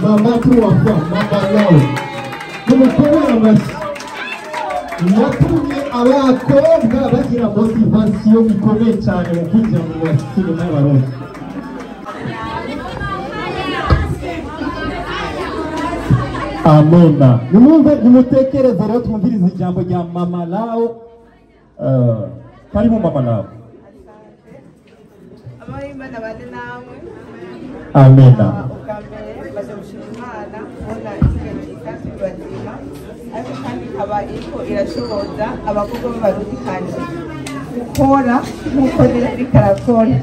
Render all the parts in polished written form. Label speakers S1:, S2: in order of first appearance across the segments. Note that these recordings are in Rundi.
S1: Mama tuwafa mama nawe mumukomere amashyi. Yatumye abakobwa bagira motivation ikomeye cyane mu kwinjira mu masinema y'Abarundi. Amena. Nimwumve, nimutekereze rero, twumvirize ijambo rya Mama Lao. Karibu Mama Lao.
S2: Amahoro y'Imana bane namwe.
S1: Amena.
S2: Ubwa mbere maze gushima Imana kubona ikiganiro gisanzwe bazima, ariko kandi ikaba iriko irashoboza abakobwa b'Abarundi kandi gukora nk'uko Nera ariko arakora.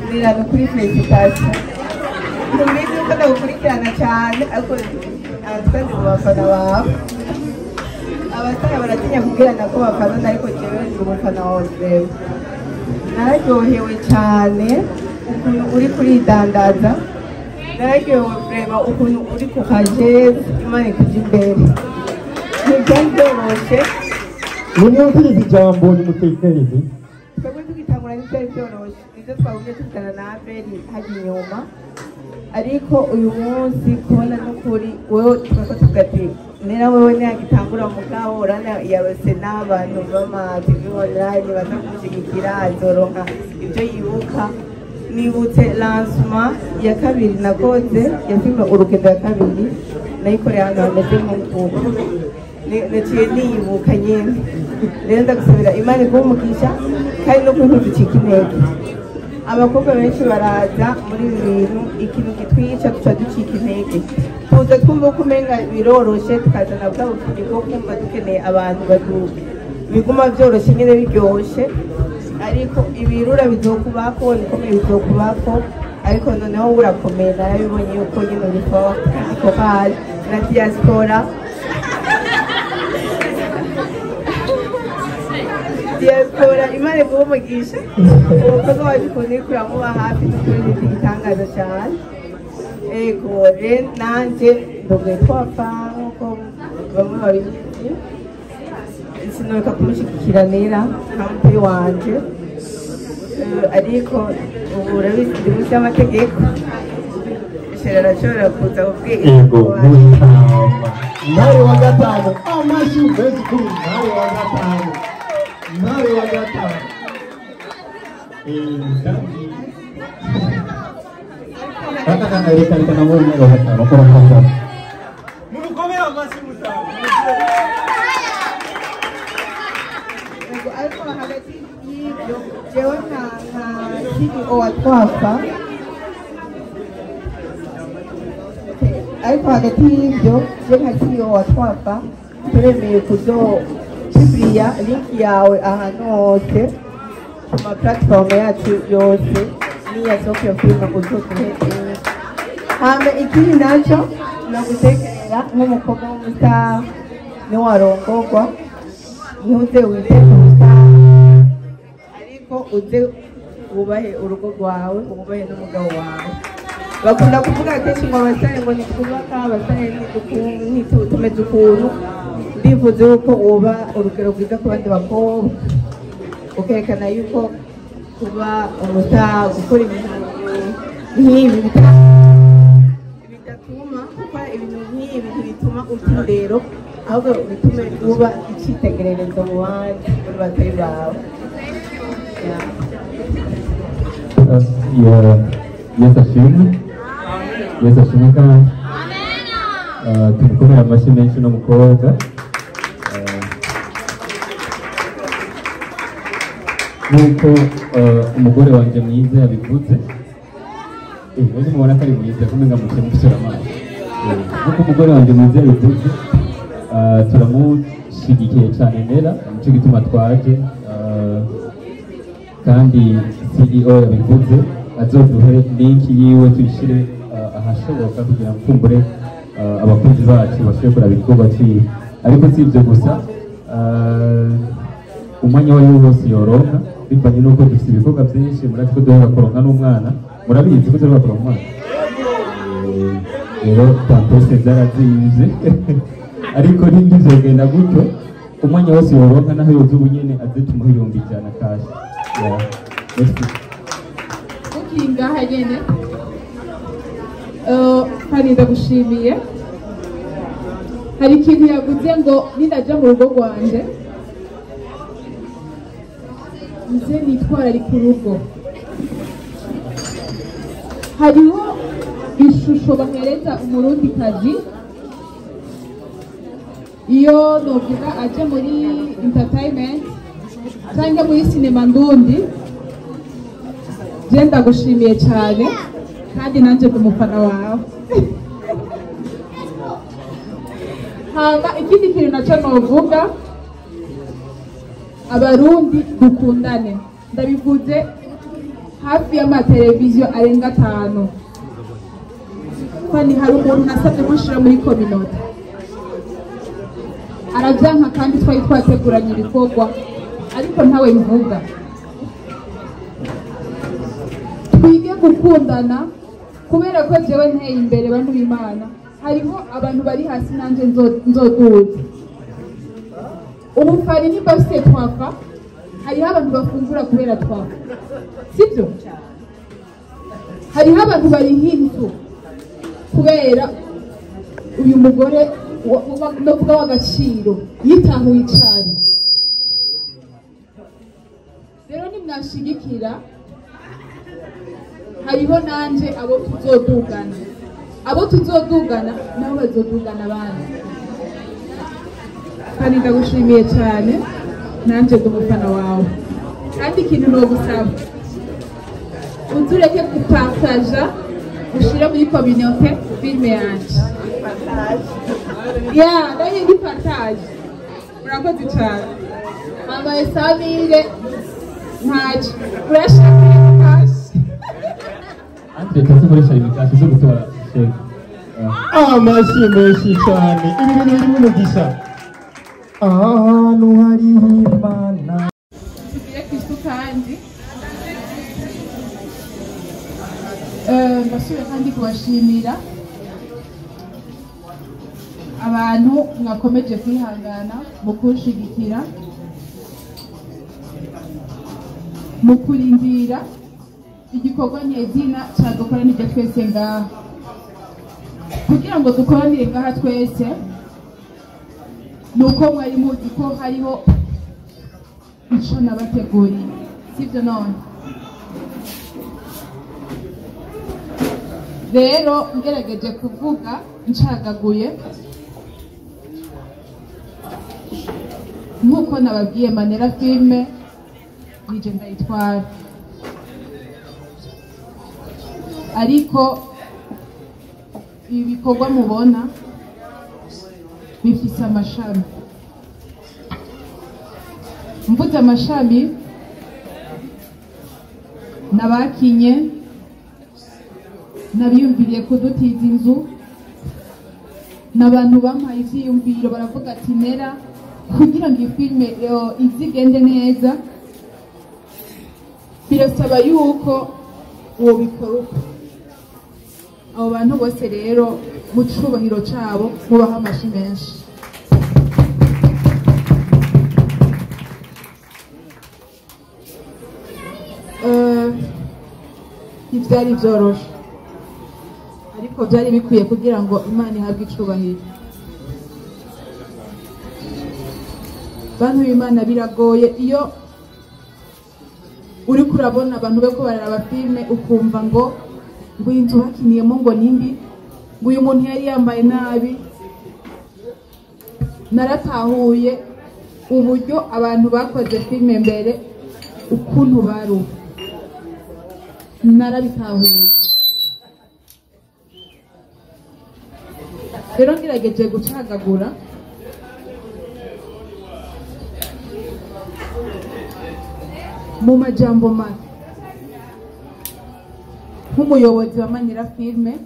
S2: Nera, ni ukuri félicitations. Ntubizi yuko ndagukurikirana cyane, ariko twese mu bafana bawe, abasore baratinya kubwirana ko bafana, ariko jewe ndi umufana wawe. Jewe nararyohewe cyane ukuntu uri kuridandaza, nararyohewe vraiment ukuntu uri ku kajezi. Imana ikuja imbere, ntibyari byoroshe.
S1: Nimwumvirize ijambo, nimutekereze.
S2: Twebwe tugitangura ntibyari byoroshe, nibyo twagumye tuvugana na Abeli hajya inyuma, ariko uyu munsi kubona n'ukuri wewe twako tuvuga ati nera wewe ntiyagitangura, mugabo urana yarose n'abantu b'ama TV online baza kumushyigikira, azoronka ibyo yibuka. Nibutse lancement ya kabiri nakoze ya filime Urugendo ya kabiri, nayikoreye ahantu hameze nk'uku. Naciye niyibuka nyine. Rero ndagusabira Imana iguhe umugisha kandi no kuri ntuducike intege. Abakobwa benshi baraza muri ibi bintu, ikintu kitwica tuca ducika intege, tuza twumva ko umenga biroroshe, tukazana bwa bufundi bwo kumva dukeneye abantu badu biguma byoroshe nyine biryoshe, ariko ibirura bizokubako, ibikomeye bizokubako, ariko noneho urakomeye, narabibonye yuko nyine uri fort kandi courage na diaspora. Diaspora, Imana iguhe umugisha. Umukobwa wacu ukuntu uriko uramuba hafi n'ukuri ni igitangaza cyane. Ego rero nanje ndogoye twapfa nk'uko bamwe babizi, sinoreka kumushyigikira Nera nka mutoyi wanje. Ariko ubu urabizi ndi munsi y'amategeko, shera arashobora kuza kubwira.
S1: Ego, mutama ntare wa gatanu, amashyi menshi kuri ntare wa gatanu, ntare wa gatanu. Kandi aka reka reka nabonye ntare wa gatanu akora gatanu.
S3: Mumukomere amashyi mutama.
S2: Ego, ariko hagati y'ibyo jewe nka CEO wa Twafa. Okay, ariko hagati y'ibyo je nka CEO wa Twafa turemeye kuzo publiya link yawe ahantu hose ku ma platform yacu yose n'iya Sofia Film uzoduhe link. Hama ikindi nacyo nagutekerera nk'umukobwa w'umustar, niwarongorwa ntuze wite ku mustar, ariko uze wubahe urugo rwawe, wubahe n'umugabo wawe. Bakunda kuvuga kenshi ngo abasare ngo ntitwubaka, abasare tumeze ukuntu. Ndifuza yuko uba urugero rwiza ku bandi bakobwa, ukerekana yuko kuba umustar, gukora ibintu nk'ibi bidatuma, gukora ibintu nk'ibi ntibituma uta indero, ahubwo bitume uba icyitegererezo mu bandi, muri batoyi bawe. Yeah.
S4: Yesu ashimwe, Yesu ashimwe kandi. Tumukomere amashyi menshi uno mukobwa. Nk'uko umugore wanjye mwiza yabivuze, uzi mubona ko ari mwiza kumenga muke mufisura amaso. Nk'uko umugore wanjye mwiza yabivuze, turamushyigikiye cyane Nera, nicyo gituma twaje. Kandi CEO yabivuze azoduhe link yiwe tuyishyire ahashoboka kugira ngo kumbure abakunzi bacu bashobore kuraba igikorwa cyiwe. Ariko si ibyo gusa, umwanya uwo ari wo wose yoronka bivanye n'uko dufite ibikorwa byinshi, murazi ko duheruka kuronka n'umwana, murabizi ko duheruka kuronka umwana. Rero pampese zarazimvye, ariko ntibyogenda gutyo, umwanya wose yoronka naho yoza ubu nyene aze tumuhe 100,000 cash. Yeah. Merci.
S5: Akiri ngaha nyene. Kandi ndagushimiye. Hari ikintu yavuze ngo nindaja mu rugo rwanje nze nitwararika urugo. Hariho ishusho bahereza umurundikazi iyo novuga aje muri entertainment cyangwa muri sinema ndundi. Je ndagushimiye cyane kandi nanje ndi umufana wawe. Hama ikindi kintu naco novuga, abarundi dukundane. Ndabivuze hafi y'amateleviziyo arenga 5. Kwani hari umuntu nasabye kunshira muri communauté aravyanka, kandi twari twateguranye ibikorwa, ariko ntawe mvuga. Twige gukundana kubera ko jewe nteye imbere bantu b'Imana, hariho abantu bari hasi nanje nzoduza. Ubu fari nimba bafise twafa, hariho abantu bafungura kubera twafa, sibyo? Hariho abantu bariha inzu kubera uyu mugore novuga w'agaciro yitahuye cane. Rero nimwashigikira, hariho nanje abo tuzodugana, abo tuzodugana nabo bazodugana abandi. Kandi ndagushimiye cyane, nanje ndi umufana wawe. Kandi ikintu nogusaba, uzureke gupartaja ushire muri communauté filme yanje. Ya, nayo ni partage. Murakoze cyane. Mama Samire ntacyo urashaka cash.
S4: Andre tuzokoresha imikasi zo gutora sheke.
S1: Amashyi menshi cyane, ibi bintu birimo umugisha. Ahantu hariho Imana.
S5: Tugire Kristo kandi ndasubira kandi kubashimira abantu mwakomeje kwihangana mu kunshigikira, mu kurindira igikorwa nyezina cyadukoranije twese ngaha. Kugira ngo dukoranire ngaha twese nuko mwari muzi ko hariho ico nabateguriye, sivyo? None rero ngerageje kuvuga ncagaguye nk'uko nababwiye, Manera Filme nije ndayitwara, ariko ibi bikorwa mubona bifise amashami. Mvuze amashami, nabakinye, nabiyumviriye kudutiza inzu, n'abantu bampaye ivyiyumviro baravuga ati Nera, kugira ngo iyi filme izigende neza birasaba yuko uwo bikora uko. Abo bantu bose rero mu cubahiro cabo mubaha amashi menshi. Ntivyari vyoroshe, ariko byari bikwiye kugira ngo Imana ihabwe icubahiro. Bantu b'Imana, biragoye iyo uriko urabona abantu bariko bararaba filme ukumva ngo iyi nzu bakiniyemo ngo nimbi, ngo uyu muntu yari yambaye nabi. Naratahuye uburyo abantu bakoze filme mbere ukuntu baruha, narabitahuye. Rero ngerageje gucagagura mu majambo make nk'umuyobozi wa Manera Filme,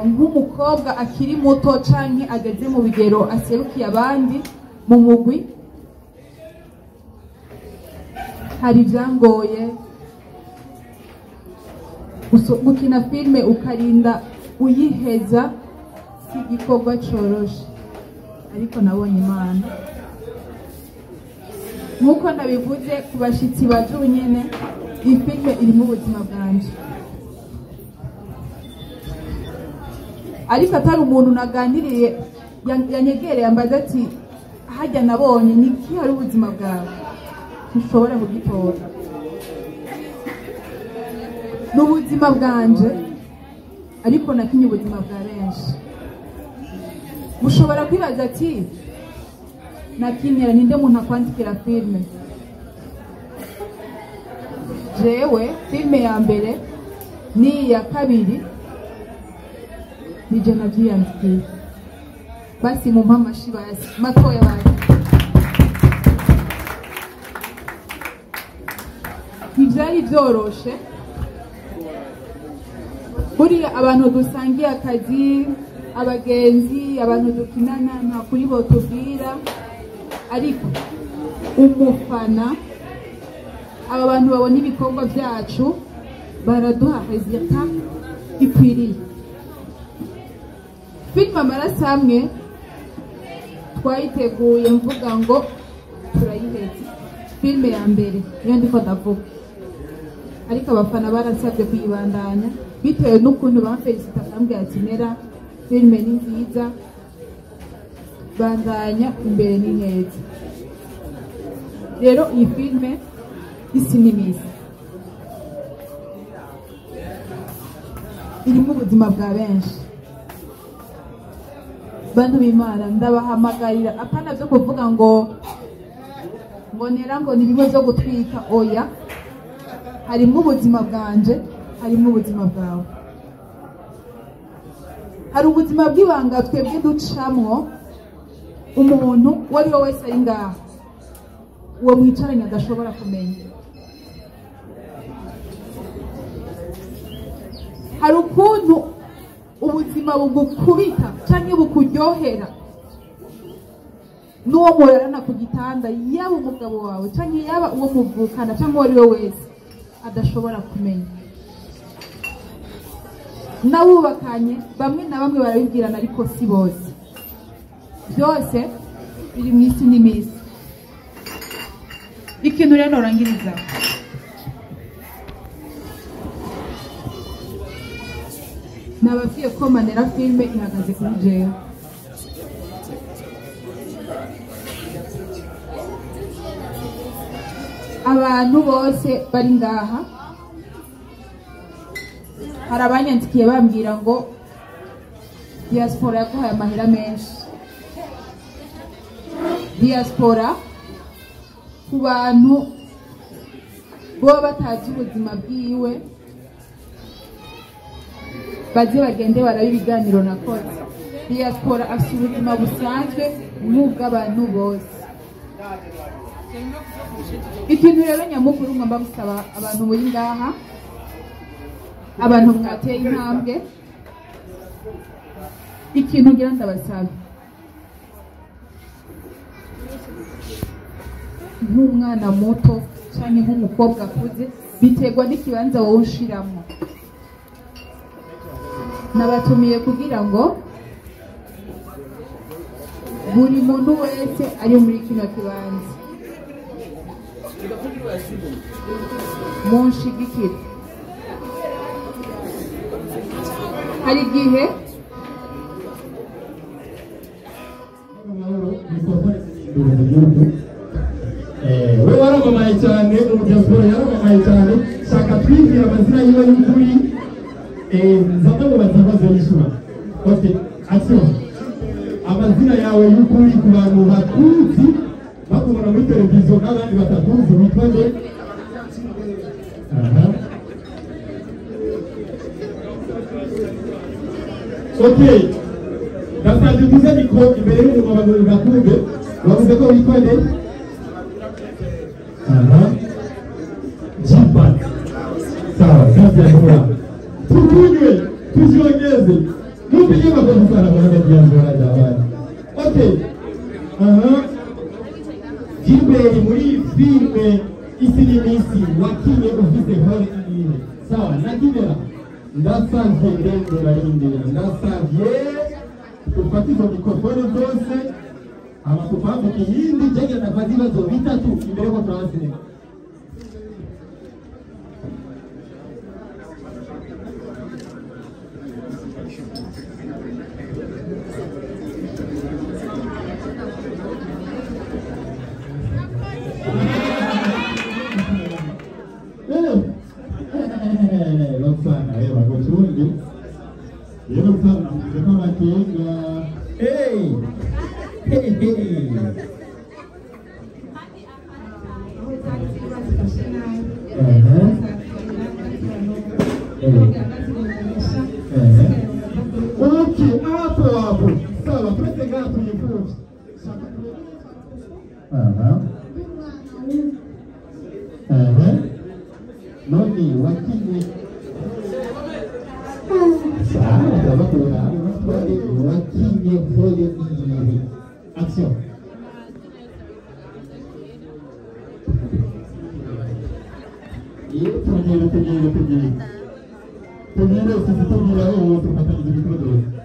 S5: nk'umukobwa akiri muto canke ageze mu bigero aserukiye abandi mu mugwi, hari ivyangoye gukina filme ukarinda uyiheza, si igikorwa coroshe, ariko nabonye Imana. Nk'uko nabivuze ku bashitsi baje ubunyene, iyi filime irimo ubuzima bwanje, ariko atari umuntu naganiriye yanyegereye ambaza ati hajya nabonye niki hari ubuzima bwawe ntushobora kugitora. Ni ubuzima bwanje, ariko nakinye ubuzima bwa benshi. Mushobora kwibaza ati nakinira ninde muntu akwandikira filime? Jewe filime ya mbere ni iya kabiri nije navyiyandikiye. Basi mumpe amashi basi matoya basi. Ntivyari vyoroshe. Buriya abantu dusangiye akazi, abagenzi, abantu dukinana nta kuri bo tubwira, ariko umufana, aba bantu babona ibikorwa byacu baraduha resultat ikwiriye. Filime Amaraso Amwe twayiteguye mvuga ngo turayihetse. Filime ya mbere niyo ndiko ndavuga, ariko abafana barasabye kuyibandanya bitewe n'ukuntu bamfelicita bakambwira ati Nera filime ni nziza, bandanya imbere ni heza. Rero iyi filime isi n'imisi irimo ubuzima bwa benshi. Bantu b'Imana ndabahamagarira, apana byo kuvuga ngo Nera ngo ni bimwe byo gutwika, oya, harimo ubuzima bwanje, harimo ubuzima bwawe, hari ubuzima bw'ibanga twebwe ducamwo. Umuntu uwo ari we wese ari ngaha uwo mwicaranye adashobora kumenya. Hari ukuntu ubuzima bugukubita canke bukuryohera n'uwo murarana ku gitanda, yaba umugabo wawe canke yaba uwo muvukana canke uwo ari we wese adashobora kumenya. N'abubakanye bamwe na bamwe barabibwirana, ariko si bose. Byose biri mu isi n'imisi. Ikintu rero norangiriza, nababwiye ko Manera filime ihagaze kuri jewe. Abantu bose bari ngaha, hari abanyandikiye bambwira ngo diaspora yaguhaye amahera menshi. Diaspora ku bantu bo batazi ubuzima bwiwe, baze bagende barabe ibiganiro nakoze. Diaspora afite ubuzima busanzwe nk'ubw'abantu bose. Ikintu rero nyamukuru ngomba gusaba abantu muri ngaha, abantu mwateye intambwe, ikintu ngira ndabasaba nk'umwana muto canke nk'umukobwa akuze, biterwa n'ikibanza wowe ushiramo. Nabatumiye kugira ngo buri muntu wese ari muri kino kibanza munshigikire. Hari igihe
S1: we waramamaye cyane mu diaspora, yaramamaye cyane. Shaka twibwira amazina yiwe y'ukuri, nzamwe mu bazibazo yishura. Okay, action. Amazina yawe y'ukuri ku bantu bakuzi bakubona muri televiziyo n'abandi batakuzi, witwa nde? Aha. Okay, ndasabye uduze mikoro imbere y'umuntu abantu bakumve. Wavuze ko witwa nde? Aha. Jibat. Sawa, diaspora. Tukunywe, tujiongeze. Mupige makofi sana kwa diaspora jamani. Okay. Aha. Gilbert muri filme isi n'imisi wakinye ufise hori ine. Sawa, nakinera. Ndasavye ndende barindira. Ndasavye ufate izo mikrofone zose. Hama tukwambike iyindi jegenda kwa ibibazo bitatu imbere ko turabasinema. Roxana, bagucunge. Rero Roxana, mvuze ko amakenga. Hey! Hey, hey! Okay, hapo hapo. Sawa, twende ngaha tuyivuje. Aha. Aha. None wakinye sawa, turabakura wakinye vole iyihe? Action. Iyo tubwire tubwire tubwire tubwire sisi tubwire aho wose ufatanyije ibikorwa.